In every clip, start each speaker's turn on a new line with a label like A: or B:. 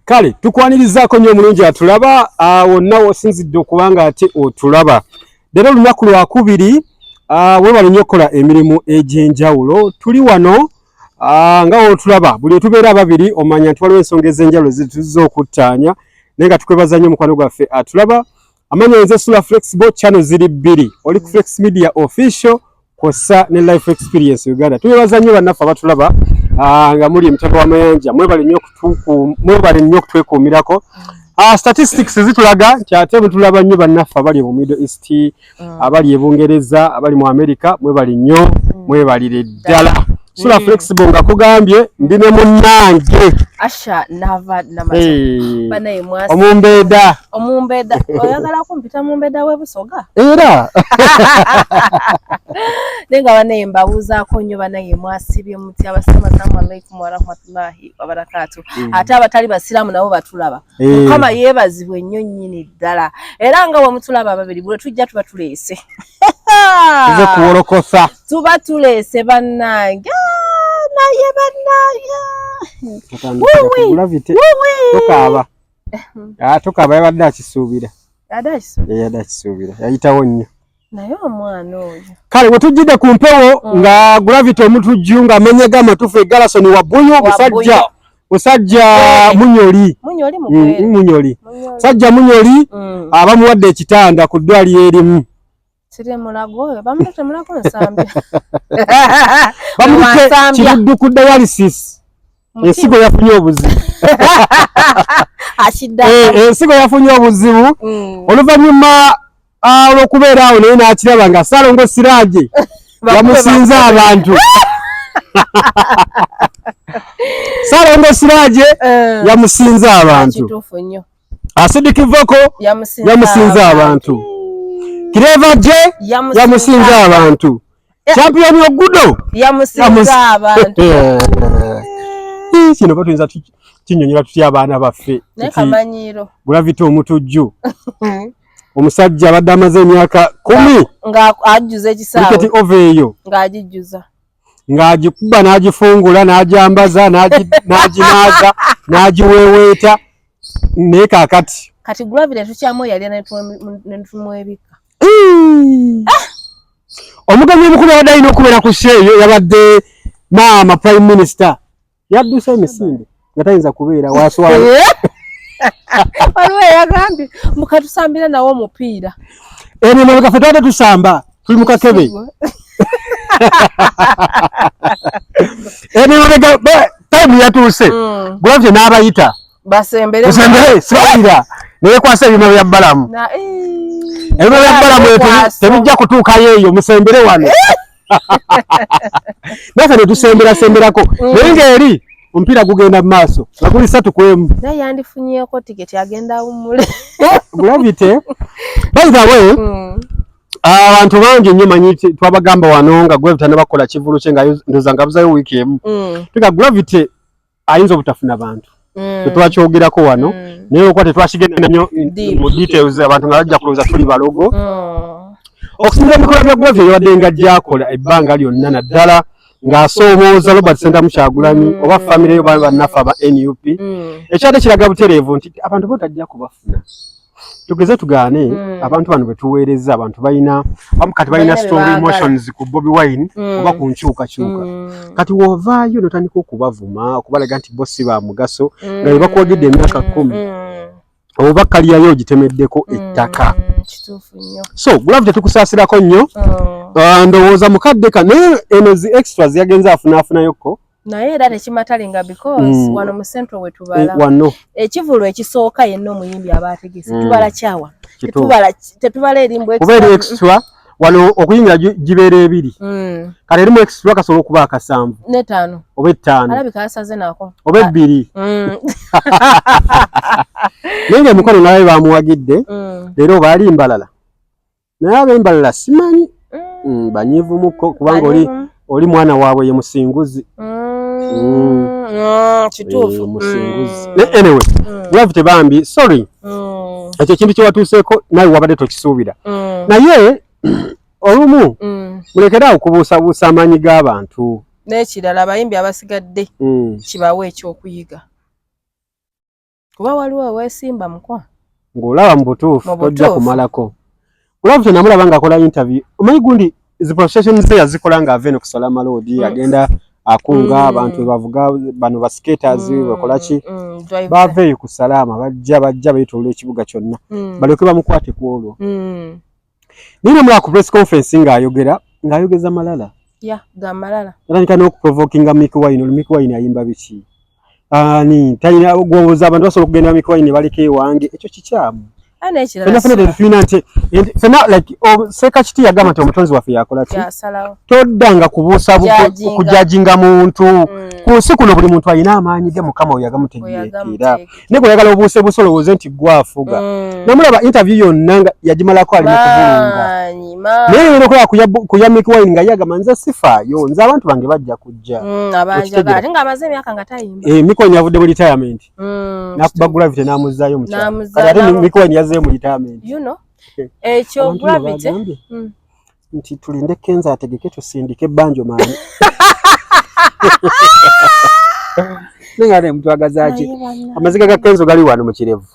A: Kale tukwanirizaako nnyo omulungi atulaba wonna wosinzidde okuba nga ate otulaba. Leero olunaku lwakubiri, weebale nnyo okukola emirimu egy'enjawulo. Tuli wano nga wotulaba buli otubeera ababiri omanya nti waliwo ensonga ez'enjawulo zituzza okuttaanya, naye nga tukwebaza nnyo omukwano gwaffe atulaba. Amanya nze Sula Flexible, channel ziri bbiri, oli ku Flex Media Official kwossa ne Life Experience Uganda. Tubebaza nnyo bannaffe abatulaba nga muli emitaka w'amayanja, mwebale nnyo okutwekuumirako. Statistics zitulaga nti ate mutulaba nnyo bannaffe abali mu Middle East, abali e Bungereza, abali mu America, mwebale nnyo, mwebalire ddala. Sula Flexible nga kugambye ndi ne munnange
B: Asha Nava Namata. Banaye mwasi.
A: Omumbeda.
B: Omumbeda. Oyagala kumpita mumbeda w'ebusoga?
A: Era.
B: Nenga banaye mbabuuzaako nnyo, banaye mwasibye mutya? Abasiraamu, assalamu alaikum warahmatullahi wabarakatu. Ate abatali basiraamu nabo batulaba. Mukama yeebazibwe nnyo nnyini ddala. Era nga bwe mutulaba ababiri, bwe tujja tuba tuleese.
A: Tuze kuwolokosa.
B: Tuba tuleese bannange. Naye bannange.
A: Gravity. Tokaaba. Tokaaba, yabadde akisuubira.
B: Yadde akisuubira.
A: Yabadde akisuubira. Yayitawo nnyo.
B: Naye omwana oyo.
A: Kale bwe tujjidde ku mpewo nga Gravity Omutujju ng'amanya g'amatuufu e Garrison Wabuyu, musajja musajja Munyoli.
B: Munyoli mugwere.
A: Munyoli. Musajja Munyoli abamuwadde ekitanda ku ddwaliro erimu.
B: Sire Mulago oyo bamulete Mulago Nsambya.
A: Bamulete Kiruddu ku dialysis. Ensigo yafunye obuzibu.
B: Akidda.
A: Ensigo yafunye obuzibu oluvannyuma olw'okubeera awo, naye n'akiraba nga Ssalongo Siraje yamusinze abantu. Ssalongo Siraje yamusinze abantu.
B: Kituufu nnyo.
A: Acidic Vokoz
B: yamusinze
A: yamusinze abantu. Clever J yamusinze abantu. Champion Ogudo
B: yamusinze abantu.
A: Kino batuyinza kinyonyola tutya abaana baffe?
B: Naye kamanyiiro.
A: Gravity Omutujju, omusajja abadde amaze emyaka 10
B: nga ajjuza ekisaawe,
A: Cricket Oval eyo,
B: ng'agijjuza,
A: ng'agikuba n'agifungula n'agyambaza n'aginaaza n'agiweeweeta, naye kaakati
B: Kati Gravity tukyamu yalya netumwebika.
A: Omugenyi omukulu abadde alina okubeera ku show eyo yabadde maama prime minister, yadduse emisinde nga tayinza kubeera waswala.
B: Waliwo eyagambye mukatusambira nawo omupiira.
A: Eno emabega ffe twabadde tusamba tuli mu kakebe. Eno emabega time yatuuse, Gravity n'abayita
B: basembere.
A: Musembere, sibawulira, neyekwasa ebyuma bya Balamu. Ebyuma bya Balamu tebijja kutuukayo eyo, musembere wano. Naffe netusemberasemberako, naye ng'eri omupiira gugenda mu maaso nga guli 3-1.
B: Naye yandifunyeeko tiketi agenda awummule.
A: Gravity, by the way, abantu bangi nnyo manyi twabagamba wano nga Gravity anabakola kivulu kye, nga ndoza nga buzayo wiiki emu, tuga Gravity ayinza obutafuna bantu. Tetwakyogerako wano, naye okuba tetwakigenda nnyo mu details, abantu nga bajja kulowooza tuli balogo. Okusinzira ebikolwa bya Gravity yabadde nga gyakola ebbanga lyonna, naddala ng'asoomooza Robert Ssentamu Kyagulanyi oba famire yo bannaffe aba NUP, ekyadde kiraga butereevu nti abantu bo tajja kubafuna. Tugeze tugaane, abantu bano betuweereza, abantu balina kati balina strong emotions ku Bobi Wine oba ku nkyukakyuka. Kati wovaayo notandika okubavuma, okubalaga nti bo si ba mugaso nga bye bakuwagidde emyaka 10, oba kaliyayo ogitemeddeko ettaka. So Gravity, tukusaasirako nnyo. Ndowooza mukadde ka naye eno zi extras yagenze afunaafunayokko.
B: Naye era tekimatteringa because wano mu Central wetubala
A: wano
B: ekivulu ekisooka yenna omuyimbi aba ategese, tubala kyawa, tetubala erimbu.
A: Kuba eri extra wano okuyingira gibeera ebiri. Kale erimu extra kasobola okuba akasanvu
B: n'etaano
A: oba ettaano.
B: Alabika yasaze nako.
A: Oba ebbiri. Naye nga emikono naye bamuwagidde. Leero baali mbalala, naye ab'embalala simanyi banyiivumukko kubanga oli oli mwana waabwe ye Musinguzi.
B: Kituufu.
A: Musinguzi. Anyway, Gravity bambi, sorry, ekyo ekintu kyewatuuseeko nawe wabadde tokisuubira, naye olumu mulekere awo kubuusabuusa amaanyi g'abantu.
B: N'ekirala, abayimbi abasigadde kibawe ekyokuyiga. Kuba waliwo wesimba mukwa
A: ng'olaba mu butuufu tojja kumalako. Gravity namulaba ng'akola interview, omanyi gundi zi procession ze yazikola ng'ava eno ku Salama Road, agenda akunga abantu bavuga bano ba skaters, bakola ki, bava eyo ku Salama bajja beetooloola ekibuga kyonna, balyoke bamukwate ku olwo. Naye namulaba ku press conference ng'ayogera, ng'ayogeza malala.
B: Ya, ga malala.
A: Atandika n'okuprovokinga Mikie Wine. Olwo Mikie Wine ayimba biki? Ani talina gwobuuza, abantu basobola okugenda Mikie Wine ne baleka ewange, ekyo kikyamu.
B: N'ekirala,
A: Fenna fenna tetulina nti fenna like Seeka Kiti yagamba nti omutonzi waffe yakola ki?
B: Yasalawo.
A: Toddanga kubuusa
B: Judginga.
A: Kujudginga muntu. Ku nsi kuno buli muntu alina amaanyi ge Mukama we yagamutegeekera.
B: Oyagamuteekera.
A: Naye gweoyagala obuuse buuse olowooze nti gwe afuga. Namulaba interview yonna nga yagimalako ali mu kubulunga.
B: Maanyi, maanyi.
A: Naye ngenda okulaba ku ya Mikie Wine nga ye agamba, nze sifaayo, nze abantu bange bajja kujja.
B: Abanjaga.
A: Okitegeera?
B: Ate ng'amaze emyaka nga tayimba.
A: Eh, Mikie Wine yavudde mu retirement, nakuba Gravity n'amuzzaayo mu kyalo.
B: N'amuzzaayo.
A: Kati ate Mikie Wine yazzeeyo mu retirement.
B: You know, ekyo
A: Abantu nno
B: Gravity
A: bagambye nti tulinde Kenzo ategeke tusindike Banjo Man. Naye nga mutwagaza ki?
B: Naye bannange.
A: Amaziga ga Kenzo gali wano mu kirevu.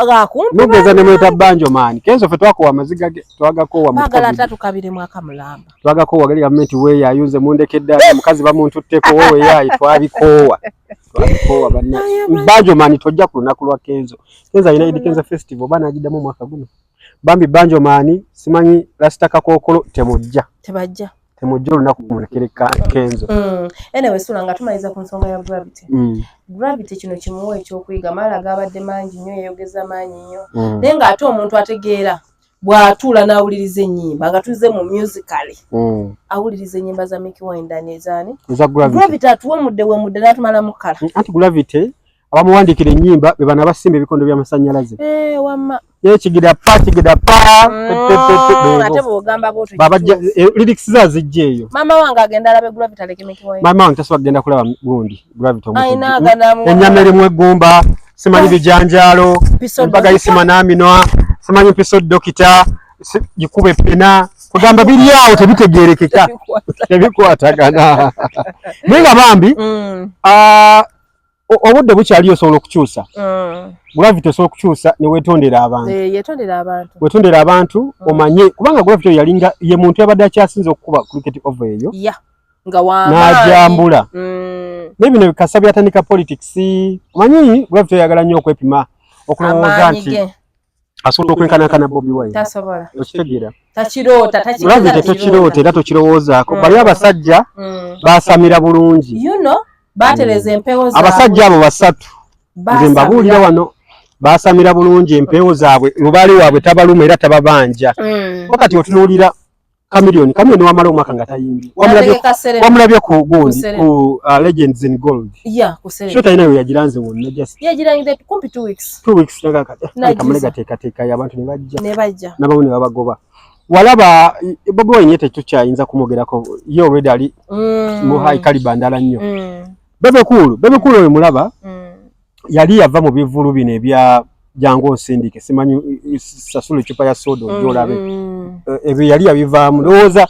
B: Gakumpi.
A: Mugeza ne mweta Banjo Man. Kenzo ffe twakowa amaziga ge, twagakoowa mu
B: Baagala
A: COVID.
B: 32 mwaka mulamba.
A: Twagakoowa gali gavumenti weeyayunze mundekedde ate omukazi bamuntutteko woweyayi, twabikoowa. Twabikoowa banna.
B: Naye banna-
A: Banjo Man tojja ku lunaku lwa Kenzo. Kenzo alina Eddy Kenzo Festival oba n'agiddamu omwaka guno. Bambi Banjo Man, simanyi Rasta Kakookolo, temujja.
B: Tebajja.
A: Temujja olunaku mulekere Kenzo.
B: Anyway, Sula, nga tumaliza ku nsonga ya Gravity. Gravity kino kimuwa ekyokuyiga. Malala gabadde mangi nnyo, yeyogeza maanyi nnyo. Naye ng'ate omuntu ategeera bw'atuula n'awuliriza ennyimba nga tuzze mu musically, awuliriza ennyimba za Mikie Wine n'ezaani?
A: Eza Gravity.
B: Gravity atuwemudde wemudde n'atumalamu kkala.
A: Anti Gravity abamuwandiikira ennyimba be bano abasimba ebikondo by'amasannyalaze.
B: Eh, wamma.
A: Ye kigida pa kigida pa
B: Ate bw'ogamba bw'otyo
A: babajja
B: kituufu.
A: Lyrics za zijja eyo.
B: Maama wange agenda alabe Gravity aleke Mikie Wine.
A: Maama wange tasobola kugenda kulaba gundi Gravity omutujju.
B: Ayina aganamu.
A: Ennyama erimu eggumba, simanyi bijanjaalo,
B: Piso
A: embaga
B: dokita.
A: Isima n'aminwa, simanyi mpiso dokita, gikuba epena, kugamba biri awo tebitegeerekeka, tebikwatagana. Naye nga bambi obudde bukyaliyo, osobola okukyusa. Gravity osobola okukyusa ne weetondera abantu.
B: Eh, yetondera abantu.
A: Wetondera abantu omanye, kubanga Gravity oyo yalinga ye muntu yabadde akyasinze okukuba Cricket Oval eyo
B: Ya nga wamaanyi.
A: N'ajambula. Naye bino bikasa byatandika politics, omanyi Gravity oyagala nnyo okwepima, okulowooza
B: Amaanyi
A: nti
B: ge
A: asobola okwenkanankana Bobi Wine.
B: Tasobola.
A: Okitegeera?
B: Takiroota.
A: Gravity tokiroota era tokirowoozaako. Bali abasajja basamira bulungi.
B: You know, batereza empewo zaabwe.
A: Abasajja abo basatu nze mbabuulira wano, basamira bulungi empewo zaabwe, lubaale waabwe tabaluma era tababanja. Wakati otunuulira Chameleone, Chameleone wamala omwaka nga tayimbye.
B: Nategeka Serena.
A: Wamulabye ku gundi
B: Serena.
A: ku Legends in Gold.
B: Ya, ku Serena.
A: Show talina we yagiranze wonna, just
B: Yagirangidde kumpi 2 weeks.
A: 2 weeks naga
B: Nagiza.
A: kamule gateekateeka abantu ne bajja
B: Ne bajja.
A: nabamu ne babagoba. Walaba Bobi Wine ye tetukyayinza kumwogerako, ye already ali mu high caliber ndala nnyo. Bebe Cool, Bebe Cool oyo mulaba yali yava mu bivulu bino ebya jangu osindike, simanyi sasula ecupa ya soda ojja olabe. Ebyo yali yabivaamu. Ndowooza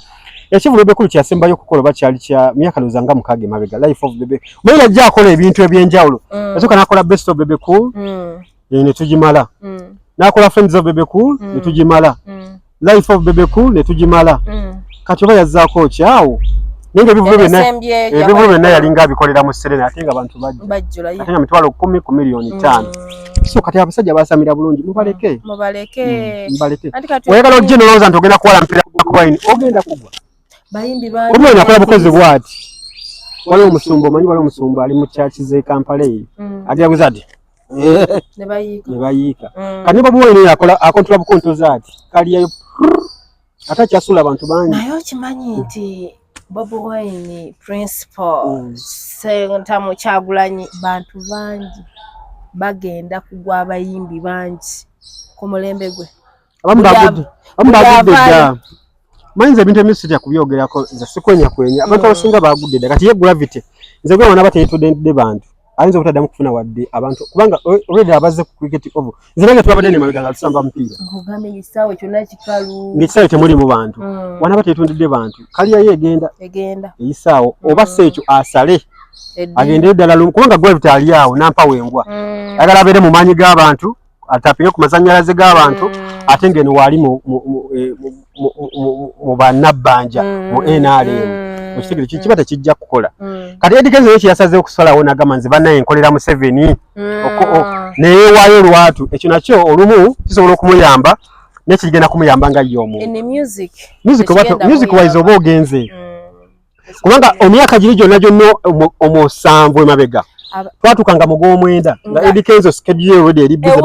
A: ekivulu Bebe Cool kyasembayo okukola oba kyali kya myaka ndowooza nga 6 emabega, Life of Bebe. Omanyi yajja akola ebintu ebyenjawulo. Yasooka n'akola Best of Bebe Cool, ne tugimala. N'akola Friends of Bebe Cool, ne tugimala. Life of Bebe Cool ne tugimala. Kati oba yazzaako ki awo? Naye nga ebivulu byonna,
B: Ebisembye
A: ebivulu byonna yalinga abikolera mu Serena, ate nga abantu bajja.
B: Bajjula.
A: Ate nga 10,000 ku 5 million. So kati abasajja basamira bulungi, mubaleke.
B: Mubaleke.
A: Mubaleke.
B: Anti kati
A: Oyagala ojje nolowooza nti ogenda kuwala mpira ku Wine, ogenda kugwa.
B: Bayimbi bangi.
A: Bobi Wine akola bukozi bw'ati. Waliwo omusumba, omanyi waliwo omusumba ali mu church z'e Kampala eyo. Agira buzi ati
B: Ne bayiika.
A: Ne bayiika. Kati ne Bobi Wine oyo akola akontrola bukontozi ati. Kaliyayo ate akyasula abantu bangi.
B: Naye okimanyi nti Bobi Wine, Principal Sentamu Kyagulanyi, bantu bangi bagenda kugwa, abayimbi bangi ku mulembe gwe.
A: Abamu
B: Buli
A: bagudde, abamu
B: buli
A: bagudde
B: avaayo.
A: dda. Manyi nze ebintu ebimu sitya kubyogerako, nze sikwenya kwenya. Abantu abasinga bagudde dda. Kati ye Gravity, nze gwe wana bateetudde bantu. Ayinza obutaddamu kufuna wadde abantu kubanga already abazze ku Cricket Oval. Nze nange twabadde ne mabega nga tusamba mupiira.
B: Nkugambye ekisaawe kyonna kikalu.
A: Ng'ekisaawe temulimu bantu. Wana bateetundidde bantu. Kaliyayo egenda
B: Egenda.
A: eyisaawo oba si ekyo asale. Agendere ddala lumu, kubanga Gravity ali awo nampa wengwa. Ayagala abeere mu maanyi g'abantu, atapinge ku masannyalaze g'abantu, ate ng'eno waali mu bannabbanja mu NRM. Okitegere, kiba tekijja kukola. Kati Eddy Kenzo ye kyeyasazeewo okusalawo n'agamba, nze bannaye nkolera Museveni, neyeewaayo lwatu. Ekyo nakyo olumu kisobola okumuyamba, naye kigenda kumuyamba nga ye omuntu.
B: In music,
A: Music
B: tekigenda
A: music wise
B: muyamba.
A: Oba ogenze, kubanga emyaka giri gyonna gyonna omusanvu emabega, twatuukanga mu gw'omwenda nga Eddy Kenzo schedule already eri busy.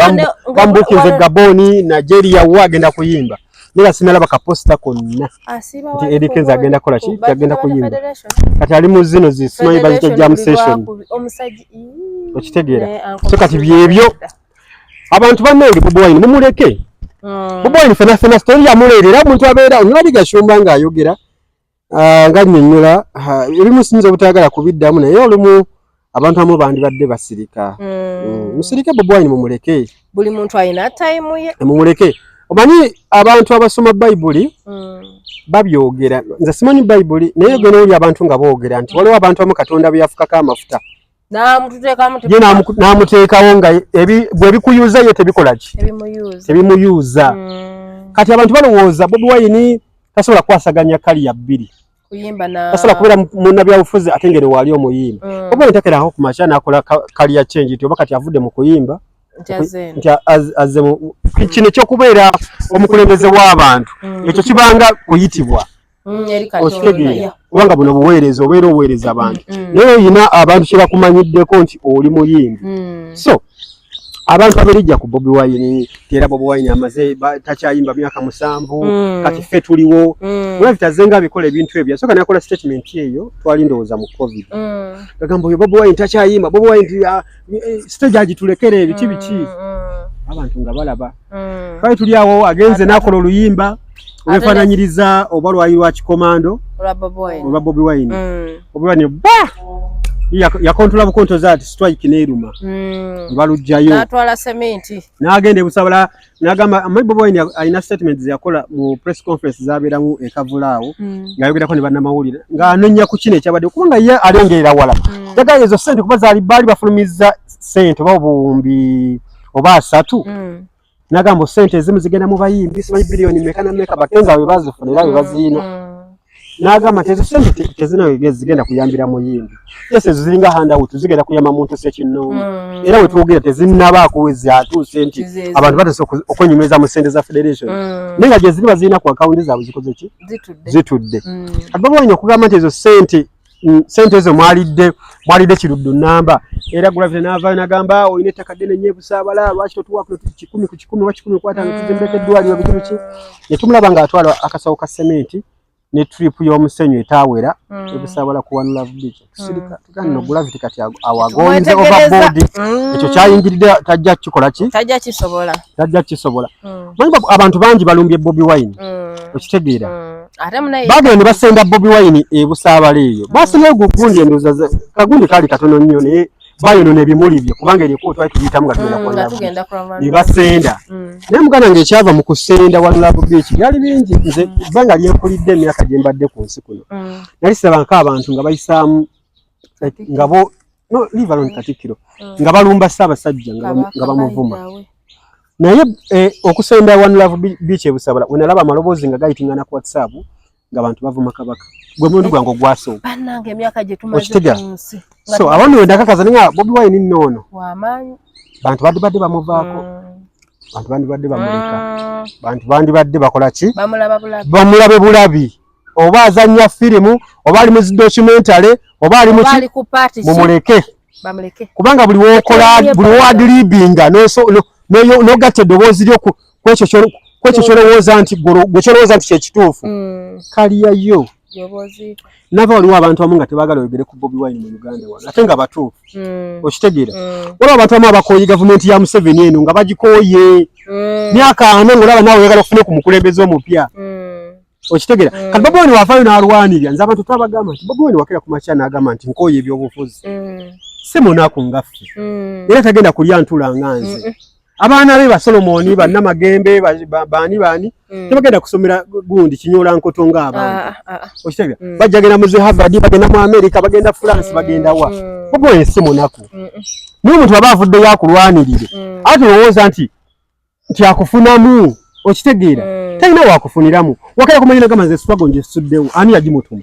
A: Bamubukinze Gabon, Nigeria, wo agenda kuyimba, naye nga sinalaba ka poster konna
B: Asiiba
A: nti
B: wali
A: Eddy Kenzo agenda kukola ki? Agenda kuyimba.
B: Federation.
A: Kati ali mu zino zi simanyi bazita
B: Federation
A: jam
B: buli
A: session.
B: Omusajja ii,
A: Okitegeera?
B: ne Uncle
A: So kati
B: Masuza
A: byebyo.
B: Nedda.
A: Abantu bannange, Bobi Wine mumuleke. Bobi Wine fena fena story yamuleera, era omuntu abeera onywali Gashumba ng'ayogera, nga nnyonnyola, ebimu siyinza obutayagala kubiddamu, naye olumu abantu abamu bandibadde basirika. Musirike, Bobi Wine mumuleke.
B: Buli muntu alina time ye.
A: Mumuleke. Omanyi abantu abasoma Bayibuli babyogera, nze simanyi Bayibuli, naye ogenda owulira abantu nga boogera nti waliwo abantu abamu Katonda be yafukako amafuta,
B: N'amututeekamu.
A: Ye n'amuteekawo nga bwe bikuyuza ye tebikola ki?
B: Tebimuyuza.
A: Tebimuyuza. Kati abantu balowooza Bobi Wine tasobola kukwasaganya career bbiri,
B: Kuyimba na
A: tasobola kubeera munnabyabufuzi ate ngeri waali omuyimba. Bobi Wine takerako ku makya n'akola career change nti oba kati avudde mu kuyimba
B: Nti azze eno.
A: nti azze mu kino ekyokubeera omukulembeze w'abantu. Ekyo kibanga kuyitibwa.
B: Eri Katonda.
A: Okitegeera? Kubanga buno buweereza, obeera oweereza abantu, naye oyina abantu kye bakumanyiddeko nti oli muyimbi. So abantu aberijja ku Bobi Wine, era Bobi Wine amaze takyayimba myaka 7, kati ffe tuliwo. Gravity azze nga abikola ebintu ebyo. Yasooka nakola statement eyo, twali ndowooza mu COVID, agamba oyo Bobi Wine takyayimba, Bobi Wine ti, stage agitulekere, ebiki biki. Abantu nga balaba twali tuli awo, agenze n'akola oluyimba olwefaananyiriza oba lwali lwa kikomando
B: Olwa Bobi Wine.
A: Olwa Bobi Wine. Bobi Wine ba yakontola bukontoza ati strike n'eruma, ne baluggyayo.
B: N'atwala sementi.
A: N'agenda ebusabala n'agamba, amanyi Bobi Wine alina statement ze yakola mu press conference zabeeramu e Kavule awo, ng'ayogerako ne bannamawulire ng'anonya ku kino ekyabadde, kubanga ye alengerera wala. Yagamba ezo ssente kuba zaali baali bafulumizza ssente oba 30,000, n'agamba ssente ezimu zigenda mu bayimbi, simanyi biliyoni meka na meka, bakenza bwe bazifuna era bwe baziina. N'agamba nti ezo ssente tezina we zigenda kuyambira muyimbi. Yes, ezo ziringa handout, zigenda kuyamba muntu ssekinnoomu. Era we twogera tezinnabaako we zatuuse nti
B: Zizeezo.
A: Abantu batese okwenyumiriza mu ssente za federation, naye nga gye ziri bazirina ku akawunti zaabwe, zikoze ki?
B: Zitudde.
A: Zitudde. Kati Bobi Wine okugamba nti ezo ssente, ssente ezo mwalidde kiruddu namba, era Gravity n'avaayo n'agamba, olina ettaka ddene nnyo e Busaabala, lwaki totuwa 100 ku 100 oba 150 tuzimbeko eddwaliro, biki biki? Ne tumulaba ng'atwala akasawo ka sementi ne trip y'omusenyu etaawera ebusaabala ku One Love Beach. Tusirika, tugamba no Gravity kati awo agonze overboard. Ekyo kyayingiridde, tajja kukikola ki?
B: Tajja kisobola.
A: Tajja kisobola. Manyi abantu bangi balumbye Bobi Wine. Okitegeera?
B: Ate munaye
A: Bagenda ne basenda Bobi Wine ebusaabala eyo, basendayo gugundi, endowooza kagundi kaali katono nnyo, naye bayonoona ebimuli bye, kubanga eriko twali tuliyitamu nga tugenda ku One
B: Nga
A: Love Beach.
B: tugenda ku One
A: Ne basenda. Naye muganda nge, ekyava mu kusenda One Love Beach byali bingi. Nze ebbanga lyenkulidde, emyaka gye mbadde ku nsi kuno, nali sirabangako abantu nga bayisaamu like, nga bo no leave alone Katikkiro, nga balumba Ssaabasajja, nga bamuvuma. Naye okusenda One Love Beach ebusabala, we nalaba amaloboozi nga gayitingana ku WhatsApp nga abantu bavuma Kabaka, gwe mulundi gwange ogwasooka.
B: Bannange, emyaka gye tumaze
A: Okitegeera?
B: ku nsi.
A: So awo nno ndakakaza ninga Bobi Wine nno ono
B: Wamaanyi.
A: bantu bandibadde bamuvaako, bantu bandibadde bamuleka, bantu bandibadde bakola ki?
B: Bamulaba bulabi.
A: Bamulabe bulabi, oba azannya firimu, oba ali mu documentary, oba ali
B: Oba
A: muki,
B: ali ku party ki?
A: Mumuleke.
B: Bamuleke.
A: Kubanga buli wokola, buli woadlibinga n'ogatta eddoboozi lyo kwekyo kyolowooza nti gwe kyolowooza nti kyekituufu, career yo
B: Gy'oba oziika.
A: Nava waliwo abantu abamu nga tebaagala oyogere ku Bobi Wine mu Uganda wano, ate nga batuufu. Okitegeera? Waliwo abantu abamu abakooye gavumenti ya Museveni eno, nga bagikooye myaka 40, ng'olaba naawe oyagala okufune ku mukulembeze omupya. Okitegeera? Kati Bobi Wine wavaayo n'alwanirira. Nze abantu twabagamba nti Bobi Wine wakera ku makya n'agamba nti nkooye ebyobufuzi, si munaku nga ffe, era tagenda kulya ntula nga nze. Abaana be ba Solomoni, bannamagembe, baani baani, tebagenda kusomera gundi kinyola nkoto ng'abantu. Okitegeera? Bajja genda mu zi Harvard, bagenda mu America, bagenda France, bagenda wa. Bobi Wine si munaku. Naye omuntu aba avuddeyo akulwanirire, ate olowooza nti akufunamu. Okitegeera? Talina wakufuniramu. Wakera kumanya nagamba nze struggle ngisuddewo. Ani yagimutuma?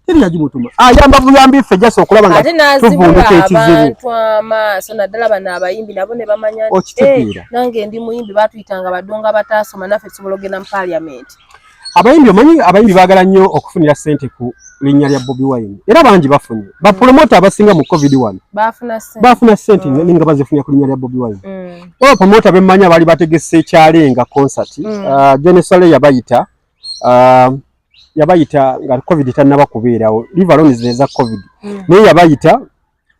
A: Teri yagimutuma. Ayamba buyambi ffe just okulaba nga
B: Ate n'azibula
A: tuvvuunuka ekizibu.
B: Abantu amaaso, naddala bano abayimbi, nabo ne bamanya nti,
A: Okitegeera?
B: "Eh, nange ndi muyimbi, batuyitanga badonga bataasoma, naffe tusobola okugenda mu parliament."
A: Abayimbi, omanyi abayimbi baagala nnyo okufunira ssente ku linnya lya Bobi Wine, era bangi bafunye. Bapromota abasinga mu COVID wano
B: Baafuna ssente.
A: Baafuna ssente nga bazifunira ku linnya lya Bobi Wine. Oba promota bemmanyi abaali bategese ekyalenga concert, John Saleh yabayita, yabayita nga COVID tannaba kubeerawo, leave alone zino eza COVID. Naye yabayita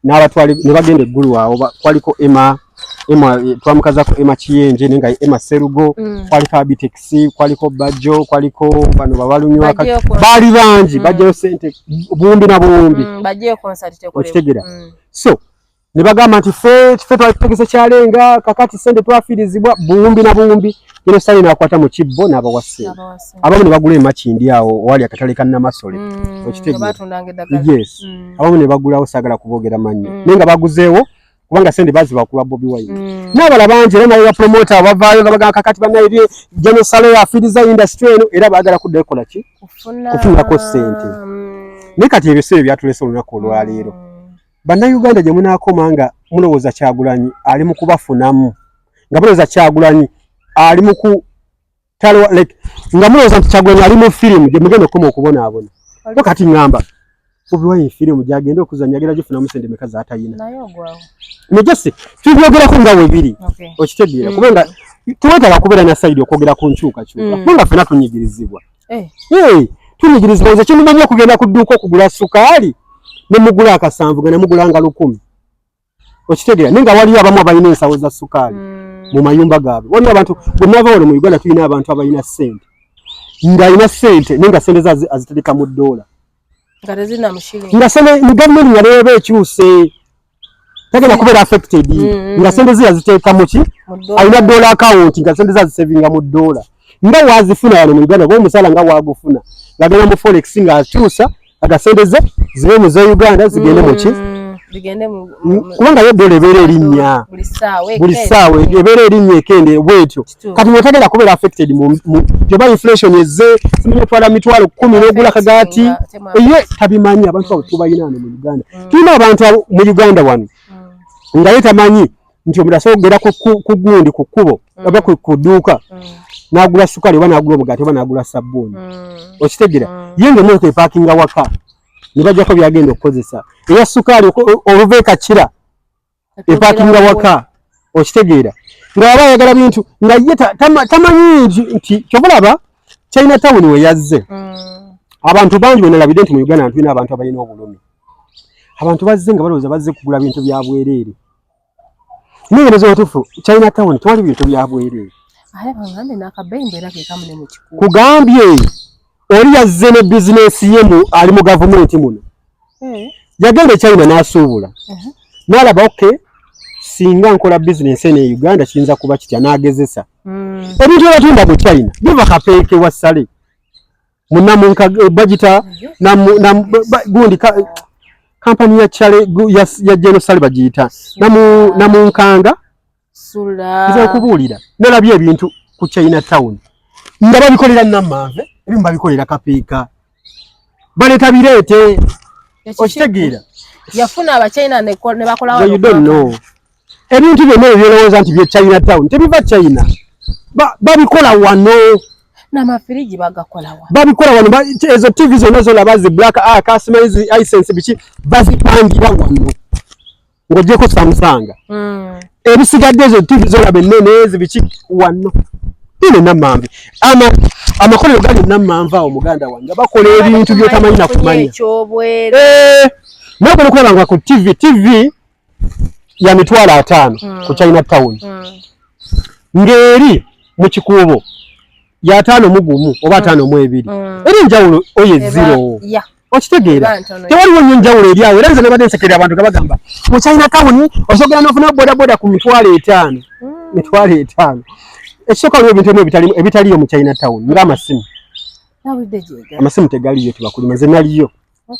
A: n'abatwala ne bagenda eggulu awo. Kwaliko Emma, Emma, twamukazako Emma Kiyenje, naye nga Emma Serugo. Kwaliko Abitex, kwaliko Bajjo, kwaliko bano babalunywa.
B: Bajjeyo
A: Baali bangi. Bajjayo sente buwumbi na buwumbi.
B: Bajjeyo concert tekolebwa.
A: Okitegeera? So ne bagamba nti ffe twali tutegese kyalenga, kakati sente twafiirizibwa buwumbi na buwumbi. Jenosale n'akwata mu kibbo n'abawa ssente.
B: Abawa ssente.
A: Abamu ne bagula emakindi awo owali akatale ka Namasole. Okitegeera?
B: Batundanga eddagala.
A: Yes. Abamu ne bagulawo, saagala kuboogera mannya, naye nga baguzeewo kubanga sente baziba kulwa Bobi Wine. N'abala bangi, era naye bapromota abavaayo nga bagamba kakati bannaye Jenosale afiiriza industry eno, era baagala kuddayo kola ki?
B: Kufuna.
A: Kufunako ssente. Naye kati ebyo si bye byatulese olunaku olwaleero. Bannayuganda, gye munaakoma nga mulowooza Kyagulanyi ali mu kubafunamu, nga mulowooza Kyagulanyi ali mu ku like, nga mulowooza nti Kyagulanyi ali mu firimu, gye mugenda okukoma okubonaabona. Ko kati ŋŋamba Bobi Wine firimu gy'agenda okuzannya agenda gifunamu sente meka z'atayina?
B: Naye ogwawo.
A: Nejose tubyogerako nga we biri. Okitegeera? Kubanga tuwetaaga kubeera na side okwogera ku nkyukakyuka, kubanga ffena tunyigirizibwa. Hey, tunyigirizibwa. Nze kimumanyi okugenda ku dduuka okugula sukaali ne mugula akasanvu nga namugula nga 1000. Okitegeera? Naye nga waliyo abamu abalina ensawo za sukaali mu mayumba gaabwe. Waliyo abantu bwe nava wano mu Uganda, tulina abantu abalina ssente, ng'alina ssente naye nga ssente ze azitereka mu ddoola.
B: Nga tezirina mu shilling.
A: Nga sente mu gavumenti nga neeba ekyuse tagenda kubeera affected. Nga sente ze yaziteeka mu ki?
B: Mu ddoola.
A: Alina dollar account, nga sente ze azisevinga mu ddoola nga wazifuna wano mu Uganda, oba omusaala nga wagufuna, ng'agenda mu forex ng'akyusa aga sente ze zibe mu ze Uganda zigende mu ki?
B: Zigende mu
A: Kubanga yo dola ebeera erinnya
B: buli ssaawa.
A: Buli
B: Ekende.
A: ssaawa ebeera erinnya ekende bwetyo. Kati mwetagenda kubeera affected mu gyoba inflation ezze, simanyi otwala 100,000 n'ogula kagaati, ye tabimanyi. Abantu abo tubalina wano mu Uganda. Tulina abantu abo mu Uganda wano nga ye tamanyi nti omuntu asobola okugenda ku gundi ku kkubo oba ku dduuka n'agula sukaali oba n'agula omugaati oba n'agula sabbuuni. Okitegeera? Ye ng'emmotoka epaakinga waka ne bajjako byagenda okukozesa, eya sukaali oluva e Kakira epaakinga waka. Okitegeera? Nga aba ayagala bintu nga ye tamanyi nti kyova olaba China Town we yazze, abantu bangi bwe nalabidde nti mu Uganda tulina abantu abalina obulumi. Abantu bazze nga balowooza bazze kugula bintu bya bwereere, naye nga obutuufu China Town tewali bintu bya bwereere.
B: Ate baŋŋambe n'akabeeyi mbeera ke kamu ne mu kikuubo.
A: Kugambye oli yazze ne bizinesi ye mu ali mu gavumenti muno. Yagenda e China n'asuubula, n'alaba okay, singa nkola bizinesi eno e Uganda kiyinza kuba kitya, n'agezesa. Ebintu byebatunda mu China biva Kapeeke wa Ssale munamunka bagita gundi kampani ya Chale ya General Sale bagiyita namunkanga.
B: Sula.
A: Nze nkubuulira, nalabye ebintu ku China Town nga babikolera Namanve, ebimu babikolera Kapeeka, baleeta bireete. Okitegeera?
B: Yafuna abachina ne bakola
A: So you don't know. Ebintu byonna ebyo byolowooza nti bye China Town tebiva China. Babikola wano.
B: N'amafiriji bagakola wano.
A: Babikola wano. Ezo TV zonna zolaba zi Black Ark, simanyi zi Hisense, biki, bazipangira wano ng'oggyeko Samsung. Ebisigadde ezo TV zolaba ennene ezi biki wano ine Nammanve, ama amakolero gali Nammanve awo, muganda wange, bakola ebintu by'otamanyi na kumanya.
B: Ekyobwere.
A: Eh, naye ogenda okulaba nga ku TV ya 50,000 ku China Town, ng'eri mu Kikuubo ya 51 oba 52. Eri enjawulo oyo zero. Okitegeera?
B: Eba ntono.
A: Tewaliwo nnyo njawulo eri awo. Era nze nabadde nsekerera abantu nga bagamba mu China Town osogera n'ofuna bodaboda ku 50,000. 50,000. Ekisooka, waliwo ebintu ebimu ebitaliyo mu China Town, ng'amasimu. Amasimu tegaliyo, tebakulima. Nze naliyo.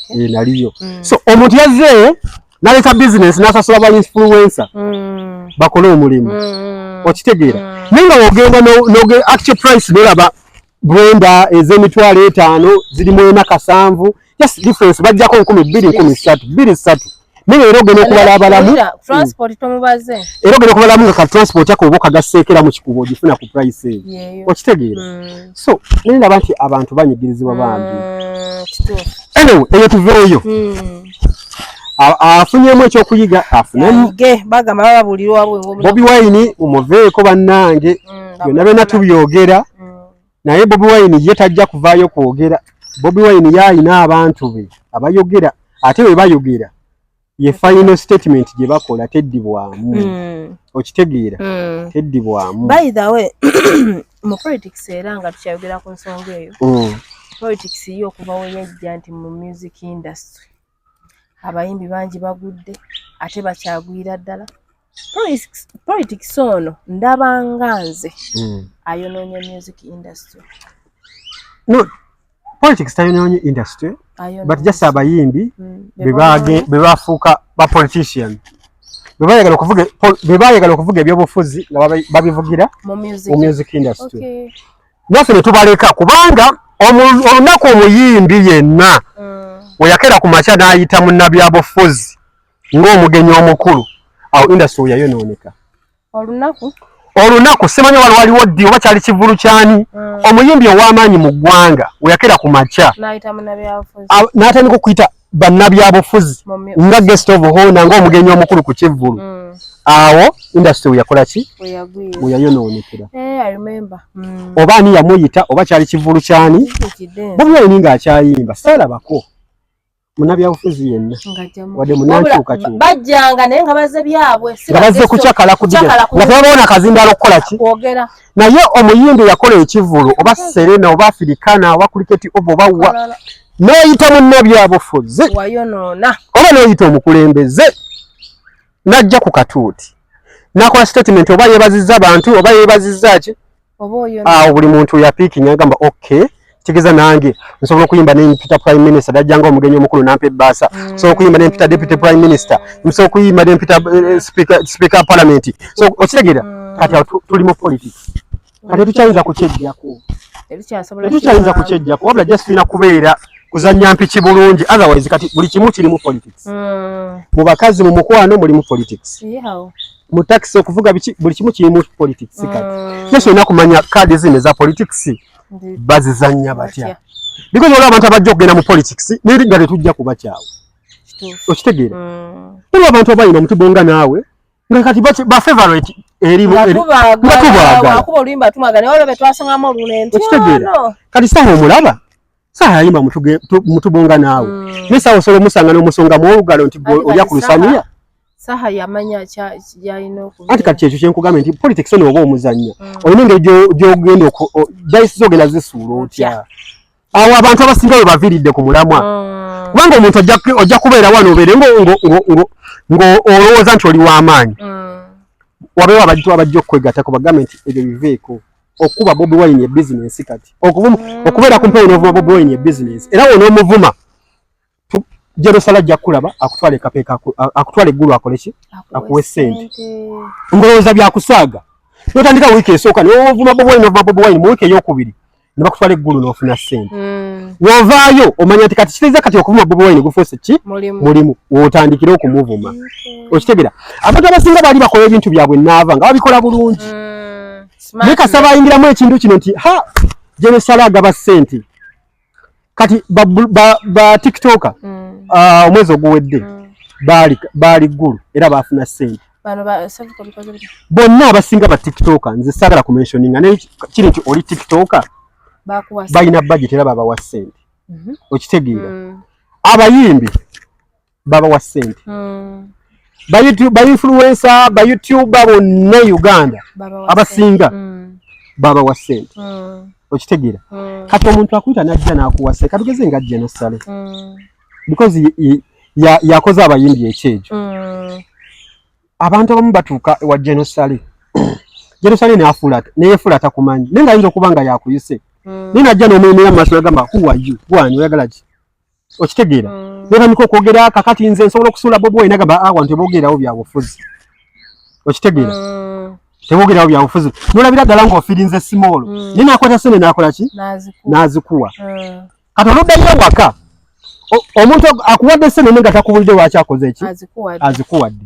A: Naliyo. So omuntu yazze naleta business, nasasula ba influencer bakole omulimu. Okitegeera? Naye nga wogenda actual price, nolaba blender ez'emitwalo 5 ziri mu 4 7, just difference bajjako 2,000, 3,000, 2, 3. Naye era ogenda okubala abalamu.
B: Transport tomubaze.
A: Era ogenda okubalamu nga ka transport ako oba okagasseekera mu kikubo, ogifuna ku price eyo. Okitegeera? So naye ndaba nti abantu banyigirizibwa bambi. Anyway, eyo tuveeyo. Afunyemu ekyokuyiga, afunemu.
B: Bagamba bababulirwa.
A: Bobi Wine umuveeko bannange. Byonna byonna tubyogera, naye Bobi Wine ye tajja kuvaayo kwogera. Bobi Wine ye ayina abantu be abayogera, ate bwe bayogera ye final statement gye bakola teddibwamu. Okitegeera? Teddibwamu.
B: By the way, mu politics, era nga tukyayogera ku nsonga eyo, politics yo okuva we yajja nti mu music industry abayimbi bangi bagudde, ate bakyagwira ddala. Politics ono ndabanga nze ayonoonye music industry.
A: No, politics tayonoonye industry, but just abayimbi be bafuuka ba politician, be bayagala okuvuga ebyobufuzi nga babivugira
B: mu
A: music industry. Naffe ne tubaleka, kubanga olunaku omuyimbi yenna weyakera ku makya n'ayita munnabyabufuzi ng'omugenyi omukulu, awo industry yayonooneka.
B: Olunaku?
A: Olunaku, simanyi wali waliwo ddi oba kyali kivulu kyani, omuyimbi ow'amaanyi mu ggwanga weyakera ku makya n'atandika okuyita bannabyabufuzi nga guest of honor, ng'omugenyi omukulu ku kivvulu, awo industry weyakola ki? Weyayonoonekera.
B: Eh.
A: Oba ani yamuyita, oba kyali kivulu kyani, Bobi Wine ng'akyayimba, saalabako munnabyabufuzi yenna wadde munankyukakyuka.
B: Bajjanga naye nga bazze byabwe.
A: Nga bazze kukyakala, kudiga nga tebabaona kazindaalo okukola ki? Naye omuyimbi yakola ekivulu, oba Serena, oba Africana, oba Cricket Oval, oba wa, n'oyita munnabyabufuzi oba n'oyita omukulembeze n'ajja ku katuuti n'akola statement, oba yeebazizza bantu oba yeebazizza ki, awo buli muntu yapiikinya agamba, "Okay, kitegeeza nange nsobola okuyimba nempita prime minister najja nga omugenyi omukulu nampa ebbaasa. Nsobola okuyimba nempita deputy prime minister, nsobola okuyimba nempita speaker parliament." So okitegeera? Kati awo tuli mu politics, kati tetukyayinza kukyejjako, tetukyayinza kukyejjako, wabula just tulina kubeera kuzannya mpiki bulungi. Otherwise kati buli kimu kirimu politics. Mu bakazi, mu mukwano mulimu politics, mu taxi okuvuga biki, buli kimu kirimu politics. Kati just olina kumanya kaadi zino eza politics bazizannya batya, because waliwo abantu abajja okugenda mu politics naye nga tetujja kubakyawa. Okitegeera? Waliwo abantu abalina omutubonga naawe nga kati ba favorite eri
B: nga tubaagala.
A: Okitegeera? Kati saha omulaba, saha yayimba mutubonga naawe, naye saha osobola omusanga n'omusonga mu olugalo nti olya ku lusaniya.
B: Saha yamanya kyalina.
A: Anti kati kyekyo kyenkugambye nti politics ono oba omuzannya, olina engeri gyogenda dice zogenda zisuula otya. Awo abantu abasinga we baviiridde ku mulamwa, kubanga omuntu ojja kubeera wano obeere ng'olowooza nti oli w'amaanyi, wabeewo abantu abajja okwegattako bagambe nti ebyo biveeko. Okuba Bobi Wine ye bizinensi kati, okubeera ku mpewo n'ovuma Bobi Wine ye bizinensi, era wonoomuvuma Jerusalem ajja kukulaba, akutwala ekapeeka, akutwala eggulu, akole ki? Akuwe ssente. Ngolowooza byakusaaga, notandika wiiki esooka novuma Bobi Wine, novuma Bobi Wine, mu wiiki eyokubiri ne bakutwala eggulu n'ofuna ssente. Wovaayo omanya nti kati kitegeeza kati okuvuma Bobi Wine gufuuse ki? Mulimu, wotandikire okumuvuma. Okitegera? Abantu abasinga baali bakola ebintu byabwe naava nga babikola bulungi, naye kasa bayingiramu ekintu kino nti ha, Jerusalem agaba ssente. Kati ba TikToker omwezi oguwedde baali ggulu era baafuna ssente bonna abasinga ba TikToker. Nze saagala kumentioninga, naye kiri nti oli TikToker, balina budget era babawa ssente. Okitegeera? Abayimbi babawa ssente, ba influencer, ba YouTuber bonna Uganda abasinga babawa ssente. Okitegeera? Kati omuntu akuyita najja n'akuwa ssente, katugeze nga ajja nossale, because yakoze abayimbi ekyejo. Abantu abamu batuuka ewa General Saleh. General Saleh n'afuula neyefuula atakumanyi, naye ng'ayinza okuba nga yakuyise. Naye najja n'omuyimirira mu maaso n'agamba, "Who are you? Gwani oyagala ki?" Okitegeera? Netandika okwogera, "Kakati nze nsobola okusuula Bobi Wine." Nagamba, "Ah, wantu teboogerawo byabufuzi." Okitegeera? Teboogerawo byabufuzi, nolabira ddala ng'ofeelinze small. Naye nakwata sente n'akola ki? N'azikuwa. Kati oluddayo ewaka, omuntu akuwadde sente naye nga takubulidde lwaki akoze eki, azikuwadde.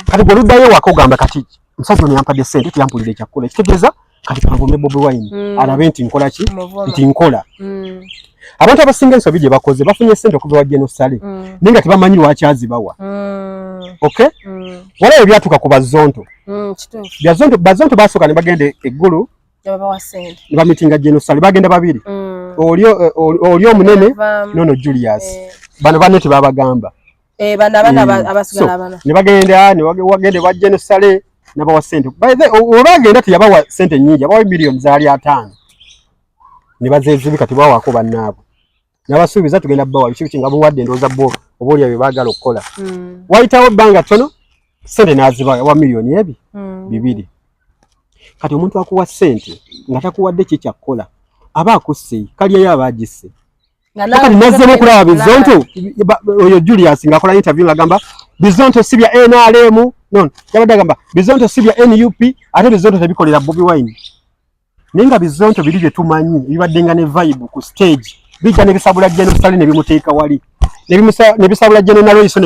A: Kati gwe oluddayo ewaka ogamba, "Kati omusajja ono yampadde sente, tiyampulidde ekyakukola, ekitegeeza kati kanvume Bobi Wine alabe nti nkola ki, nti nkola." Abantu abasinga ensobi gye bakoze, bafunye sente okuva wa General Saleh, naye nga tebamanyi lwaki azibawa. Okay, waliwo ebyatuuka ku Bazonto. Byazonto, Bazonto basooka ne bagenda eggulu ne bameetinga General Saleh. Bagenda babiri, oli omunene nono Julius. Bano banne tebabagamba.
B: Eh,
A: ne bagenda ne wagende wa General Saleh nabawa sente. By the way, olwagenda teyabawa sente nyingi, abawa miliyoni zaali 50 ne bazeezibika, tebawaako bannaabwe. Nabasuubiza tugenda bawa biki biki, nga muwadde ndowooza bo oba olya bye baagala okukola. Wayitawo ebbanga ttono, sente n'azibawa wa miliyoni ebi 2. Kati omuntu akuwa sente nga takuwadde ki kyakkola, aba akusse kalyayo, aba agisse. Kati nazzemu okulaba Bizonto oyo Julius ng'akola interview ng'agamba Bizonto si bya NRM. No, yabadde agamba Bizonto si bya NUP, ate Bizonto tebikolera Bobi Wine, naye nga Bizonto biri bye tumanyi ebibadde nga ne vibe ku stage, bijja ne bisabula General Saleh ne bimuteeka wali, ne bisabula General Nalweyiso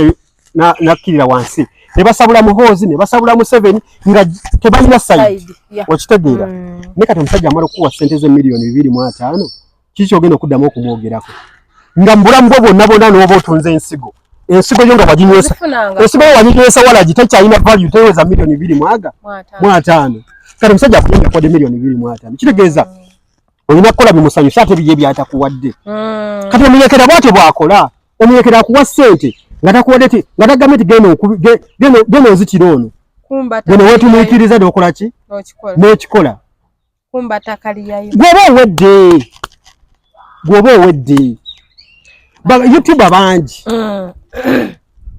A: nakkirira wansi, ne basabula Muhoozi, ne basabula Museveni, nga tebalina side. Okitegeera? Ne kati omusajja amala okukuwa ssente ze miliyoni 250, kiki kyogenda okuddamu okumwogerako nga mu bulamu bwo bwonna bwonna? N'oba otunze ensigo, ensigo yo nga waginywesa, ensigo yo waginywesa walagi, tekyalina value, teweza miliyoni biri mwaga mu ataano. Kati omusajja akugenda akuwadde miliyoni 250, kitegeeza olina kukola bimusanyusa, ate biye byatakuwadde. Kati omuyekera bwatyo bw'akola. Omuyekera akuwa ssente nga takuwadde ti, nga tagambye nti genda onzitira ono, gwe neweetumiikiriza n'okola ki, n'ekikola. Gwoba owedde, gwoba owedde. YouTuber bangi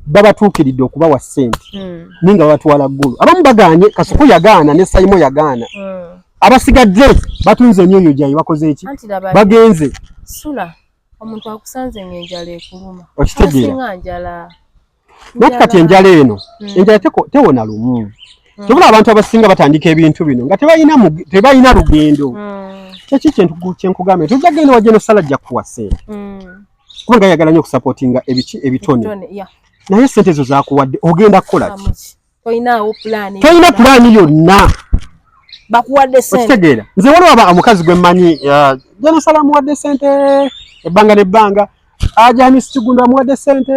A: babatuukiridde okubawa ssente, naye nga babatwala ggulu. Abamu baganye, Kasuku yagaana ne Saimo yagaana. Abasigadde batunze emyoyo gyabwe, bakoze eki, bagenze.
B: Sula omuntu akusanze ng'enjala ekuluma.
A: Okitegeera?
B: Asinga njala.
A: Naye kati enjala eno, enjala tewona lumu. Kyobula abantu abasinga batandika ebintu bino nga tebalina lugendo. Kyeki kyenkugambye, tujja genda wa General Saleh, ajja kukuwa ssente, kubanga yayagala nnyo okusupportinga ebiki, ebitone. Naye ssente ezo zakuwadde ogenda kukola ki?
B: Tolinaawo pulaani.
A: Tolina pulaani yonna.
B: Bakuwadde sente.
A: Okitegeera? Nze waliwo aba omukazi gwe mmanyi, General Saleh amuwadde ssente ebbanga n'ebbanga, Ajamis Kiggundu amuwadde ssente,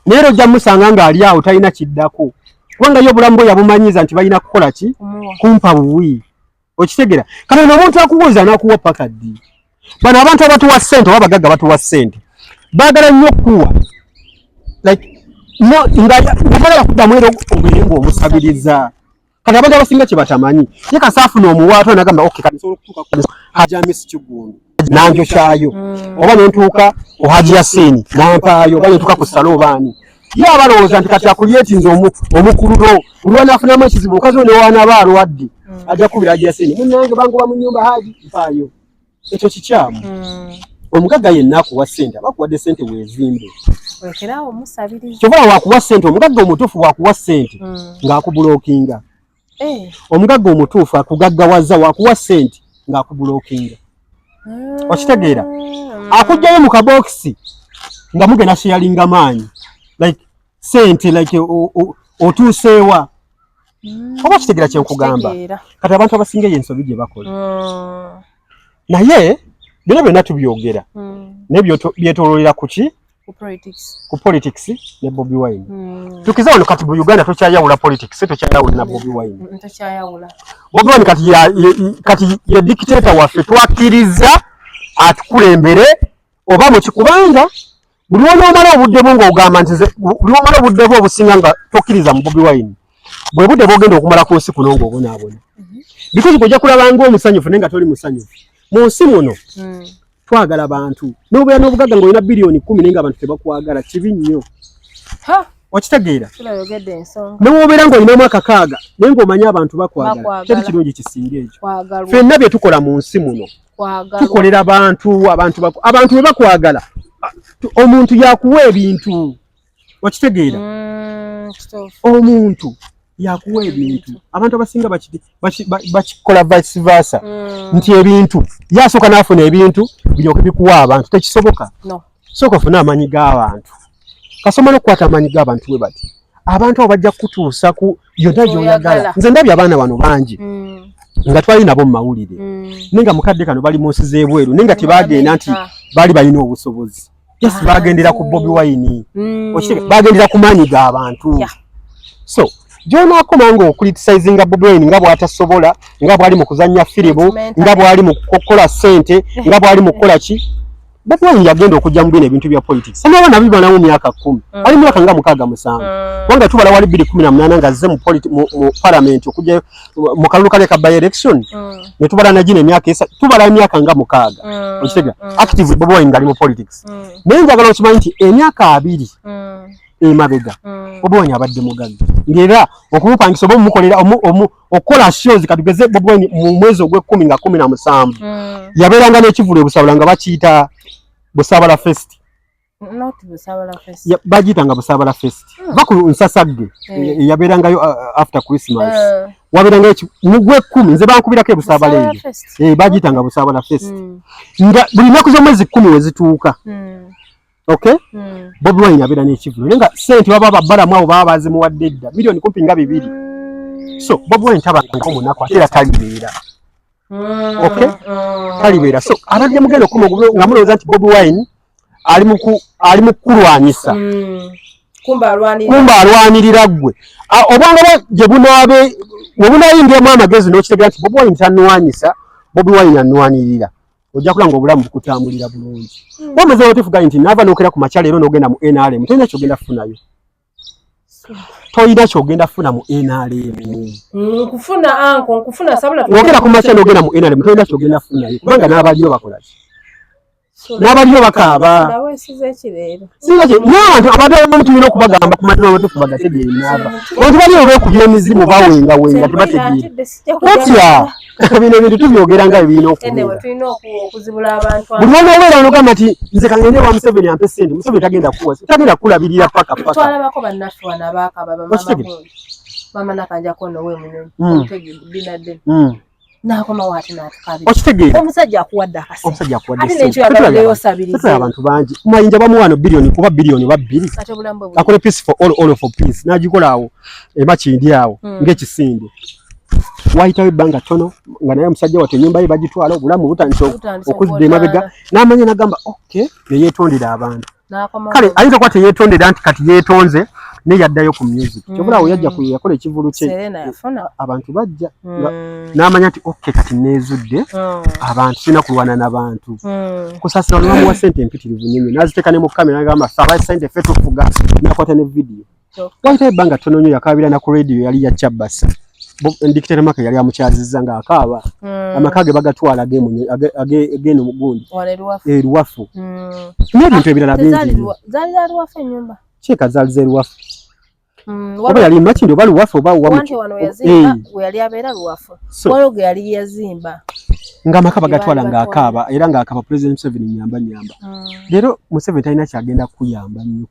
A: naye era ojja musanga ng'ali awo talina kiddako, kubanga ye obulamu bwe yabumanyiza nti balina kukola ki?
B: Kumuwa.
A: Kumpa buwi. Okitegeera? Kati ono omuntu akubuuza n'akuwa paka ddi? Bano abantu abatuwa ssente oba abagagga batuwa ssente, baagala nnyo okukuwa like no, nga bagala kuddamu era obeere ng'omusabiriza. Kati abantu abasinga kye batamanyi, ye kasaafuna omuwaatwa nagamba, "Okay, kati nsobola okutuuka ku Haji Hamis Kiggundu nanjo kyayo, oba nentuuka ku Haji Yasini nampaayo, oba nentuuka ku Salo obaani." Ye abalowooza nti kati akulyetinze omukululo, buli wanaafunamu ekizibu, omukazi we newaanaaba alwadde, ajja kukubira Haji Yasini, "Munnange, bangoba mu nnyumba, Haji, mpaayo." Ekyo kikyamu. Omugagga yenna akuwa ssente, aba akuwadde ssente weezimbe.
B: Wekeraawo omusabiriza.
A: Kyova wakuwa ssente, omugagga omutuufu wakuwa ssente ng'akublockinga. Omugagga omutuufu akugaggawaza wakuwa ssente ng'akublockinga. Okitegeera? Akugjayo mu kabokisi nga mugenda sharinga maanyi, like sente, like otuuseewa. Oba kitegeera kyenkugamba?
B: Kitegeera.
A: Kati abantu abasinga eyo ensobi gye bakola. Naye bino byonna tubyogera, naye byetoololera ku ki?
B: Ku politics.
A: Ku politics ne Bobi Wine. Tukize wano kati mu Uganda tokyayawula politics, tokyayawula na Bobi Wine.
B: Tokyayawula.
A: Bobi Wine kati kati ye dictator waffe, twakkiriza atukulembere oba muki, kubanga buli lwonoomala obudde bwo ng'ogamba nti buli lwomala obudde bwo obusinga nga tokkiriza mu Bobi Wine, bwe budde bwogenda okumala ku nsi kuno ng'obonaabona, because ojja kulaba ng'omusanyufu naye nga toli musanyufu mu nsi muno. Twagala bantu. N'obeera n'obugagga ng'olina biliyoni 10 naye ng'abantu tebakwagala, kibi nnyo.
B: Ha!
A: Okitegeera? Newobeera ng'olinamu akakaaga naye ng'omanyi abantu bakwagala, teri kirungi kisinga ekyo. Ffenna bye tukola mu nsi muno tukolera bantu, abantu bwe bakwagala, omuntu yakuwa ebintu. Okitegeera? Omuntu yakuwa ebintu. Abantu abasinga bakikola vice versa, nti ebintu yasooka n'afuna ebintu biryoke bikuwa abantu. Tekisoboka. Sooka ofune amaanyi g'abantu. Kasoma n'okukwata amaanyi g'abantu bwe bati, abantu abo bajja kukutuusa ku yonna gy'oyagala. Nze ndabye abaana bano bangi nga twali nabo mu mawulire, naye nga mukadde kano bali mu nsi z'ebweru, naye nga tebagenda nti baali balina obusobozi. Yes, bagendera ku Bobi Wine, bagendera ku maanyi g'abantu. So gy'onaakoma ng'okulitisayizinga Bobi Wine nga bw'atasobola, nga bw'ali mu kuzannya firimu, nga bw'ali mu kukola ssente, nga bw'ali mu kukola ki, Bobi Wine yagenda okujja mu bino ebintu bya politics sanaba nabibalamu myaka 10, ali myaka nga 6 7, kubanga tubala wali 2018 nga azze mu parliament okujja mu kalulu kale ka by election, ne tubala na gino emyaka esa, tubala emyaka nga 6. Okitega active Bobi Wine ngali mu politics. Naye njagala okimanyi nti emyaka 2 emabega Bobi Wine abadde mugagga, ng'era okumupangisa oba omukolera okukola shows. Katugeze Bobi Wine mu mwezi ogw'ekkumi nga 17 yabeeranga n'ekivvulu e Busabala nga bakiyita Busabala Fest. Bagiyitanga Busabala Fest. Va ku Nsasagge yabeerangayo after Christmas, wabeerangayo mu gw'ekkumi, nze bankubirako e Busabala eyo, bagiyitanga Busabala Fest, nga buli nnaku z'omwezi 10 we zituuka. Okay? Bobi Wine abeera n'ekivvulu, naye nga ssente baba babbalamu abo baba bazimuwadde dda, miliyoni kumpi nga 2. So Bobi Wine tabangako munaku, ate era talibeera. Okay? Talibeera. So abadde mugenda okukoma nga mulowooza nti Bobi Wine ali mu kulwanyisa. Kumba alwanirira ggwe. Obwanga gye bunaabe we bunaayingiramu amagezi n'okitegeera nti Bobi Wine tanwanyisa, Bobi Wine anwanirira. Ojja kulanga obulamu bukutambulira bulungi. Wamaze otufuga nti naava n'okera ku makya leero n'ogenda mu NRM, tolina ky'ogenda kufunayo. Tolina ky'ogenda kufuna mu NRM.
B: Nkufuna anko, nkufuna sabula.
A: Wokera ku makya n'ogenda mu NRM, tolina ky'ogenda kufunayo, kubanga n'abaliyo bakola ki? N'abaliyo bakaaba. N'abantu abadde abamu tulina okubagamba ku mazima amatuufu bagategeere n'aba. Abantu baliyo beekubya emizimu bawengawenga tebategeera. Otya? Bino ebintu tubyogera nga ebirina okubeera. Buli lw'onobeera n'ogamba nti nze kangende wa Museveni ampe ssente, Museveni tagenda kukuwa, tagenda kukulabirira paka paka.
B: Twalabako bannaffe wano abaakaba mama Nakanjako ono w'emunyonyi binadde n'akomawo ate n'atukabira.
A: Okitegeera?
B: Omusajja akuwadde akasente.
A: Omusajja akuwadde
B: ate n'ekyo yagaddeyo osabirize.
A: Abantu bangi mayinja bamuwa wano biliyoni kuba biliyoni oba 2. Akole peace for all, all for peace. N'agikola awo e Makindye awo ng'ekisinde. Wayitawo ebbanga ttono nga naye omusajja wattu ennyumba ye bagitwala, obulamu butandise okuzza emabega, n'amanya n'agamba okay, ne yeetondera abantu. Kale ayinza okuba teyeetondera nti kati yeetonze naye yaddayo ku music. Kyokka awo yajja yakola ekivvulu kye, abantu bajja n'amanya nti okay kati neezudde abantu, sirina kulwana n'abantu. Kusaasira wano bamuwa ssente empitirivu nnyo nnyo, n'aziteeka ne mu kamera n'agamba ffe aba ssente ffe tufuga, n'akwata ne vidiyo. Wayitawo ebbanga ttono nnyo yakaabira na ku radio yali ya Kyabasa. Dictator Maka yali amukyazizza ng'akaaba. Amaka ge bagatwala ag'eno mugundi. Eruwafu. N'ebintu ebirala bingi.
B: Zaali za Luwafu ennyumba?
A: Kirabika zaali z'eruwafu. Oba yali Makindye oba Luwafu oba
B: wa wano yazimba, we yali abeera Luwafu. Waliwo ge yali yazimba.
A: Ng'amaka bagatwala ng'akaaba, era ng'akaaba President Museveni nyamba nyamba. Leero Museveni talina kyagenda kuyamba nnyo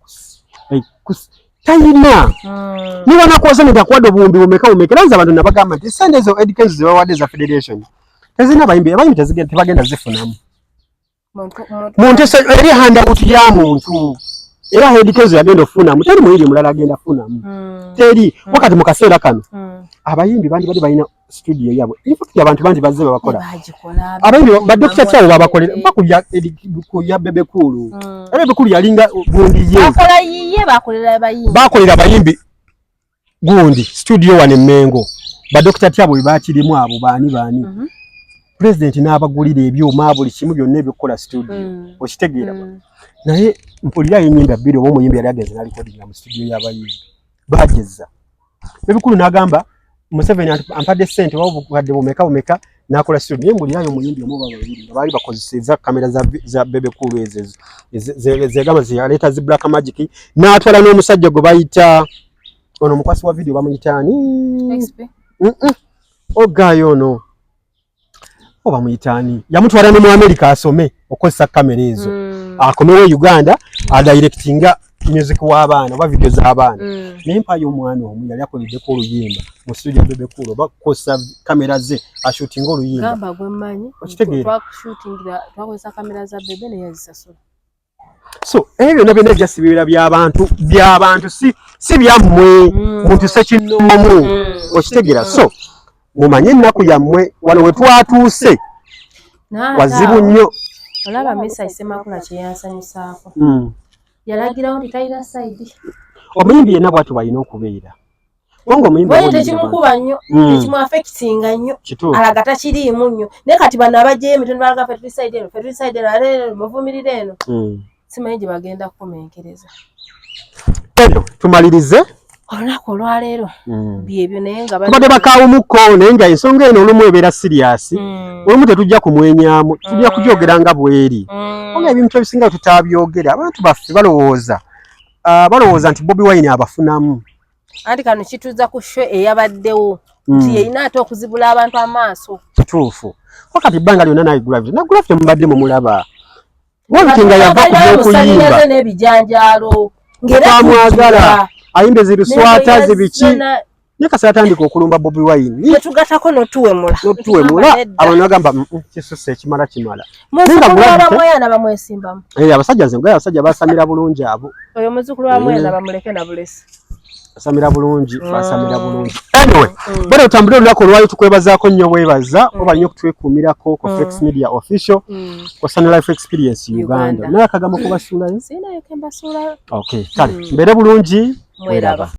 A: talina. Niba nakuwa sente akuwadde obuwumbi bumeka bumeka, era nze abantu nabagamba nti sente ezo Eddy Kenzo ze bawadde za federation tezirina bayimbi, abayimbi tebagenda zifunamu. Muntu eri handout ya muntu, era Eddy Kenzo yagenda okufunamu, teri muyimbi mulala agenda kufunamu. Teri. Wakati mu kaseera kano abayimbi bandi bali balina studio yaabwe. In fact abantu bangi bazze babakola. Abayimbi ba Dr. Chao babakolera bakulya ya Bebe Cool. Bebe Cool yalinga gundi ye.
B: Akola yiye, bakolera abayimbi.
A: Bakolera abayimbi gundi studio wane Mengo. Ba Dr. Chao bwe bakirimu abo baani baani. President n'abagulira ebyuma buli kimu byonna ebyokukola studio. Okitegeera. Naye mpulira ennyimba bbiri oba omuyimbi yali agenze n'alikodinga mu studio y'abayimbi. Bageza. Bebe Cool n'agamba Museveni ampadde ssente oba obukadde bumeka bumeka Nakola studio naye mbulirayo omuyimbi omu oba babiri nga baali bakozeseza kamera za Bebe Cool ezo zegamba zeyaleeta zi Black Magic, n'atwala n'omusajja gwe bayita ono omukwasi wa video bamuyita ani? Ogayo ono oba muyita ani? Yamutwala ne mu America asome okukozesa kamera ezo, akomewo e Uganda adirectinga music w'abaana oba video z'abaana. Naye mpayo omwana omu yali akoleddeko oluyimba mu studio ya Bebe Cool oba kukozesa kamera ze ashootinga oluyimba.
B: Gamba gwe mmanyi.
A: Okitegeera?
B: Twakushootingira, twakozesa kamera za Bebe naye yazisasula.
A: So ebyo byonna byonna ebyasibiira by'abantu si byammwe, muntu sekinnoomu. Okitegeera? So mumanye ennaku yammwe wano we twatuuse wazibu nnyo.
B: Olaba Misa Ssemakula kye yansanyusaako, yalagirawo nti talina side.
A: Omuyimbi yenna bw'atyo bw'alina okubeera, kubanga omuyimbi
B: Bwaye
A: aba oyimba
B: tekimukuba nnyo, tekimu affectinga nnyo, alaga takiriimu nnyo. Naye kati bano abajjayo emitono balaga ffe tuli side eno, ffe tuli side eno, ate eno muvumirira eno, simanyi gye bagenda kukomenkereza.
A: Ebyo tumalirize
B: olunaku olwaleero. Byebyo, naye nga
A: tubadde bakawumukko, naye nga ensonga eno olumu ebeera serious, olumu tetujja kumwenyaamu, tujja kugyogera nga bweri, kubanga ebintu ebisinga tutabyogera abantu baffe balowooza balowooza nti Bobi Wine abafunamu.
B: Anti kano kituza ku show eyabaddewo nti yeyina ate okuzibula abantu amaaso.
A: Kituufu, ko kati ebbanga lyonna naye Gravity na Gravity mubadde mumulaba Gravity nga yava ku by'okuyimba
B: n'ebijanjaalo ng'era
A: twamwagala ayimba eziruswata zibiki, naye kasi atandika okulumba Bobi Wine.
B: Netugatako notuwemula.
A: Notuwemula, abantu bagamba, "Kisusse, ekimala kimala."
B: Muzzukulu wa Bamweyana bamwesimbamu.
A: Eh, abasajja nze ngaya abasajja basamira bulungi abo.
B: Oyo muzzukulu wa Mweyana bamuleke na bulesi.
A: Basamira bulungi, basamira bulungi. Anyway, bale tutambule olunaku olwali tukwebazaako nnyo bwebaza oba nnyo okutwekuumirako ku Flex Media Official, ku Sun Life Experience Uganda.
B: Uganda.
A: Naye akagambo kubasuulayo?
B: Siinayo ke mbasuulayo.
A: Okay, kale mbeere bulungi.
B: Mweraba.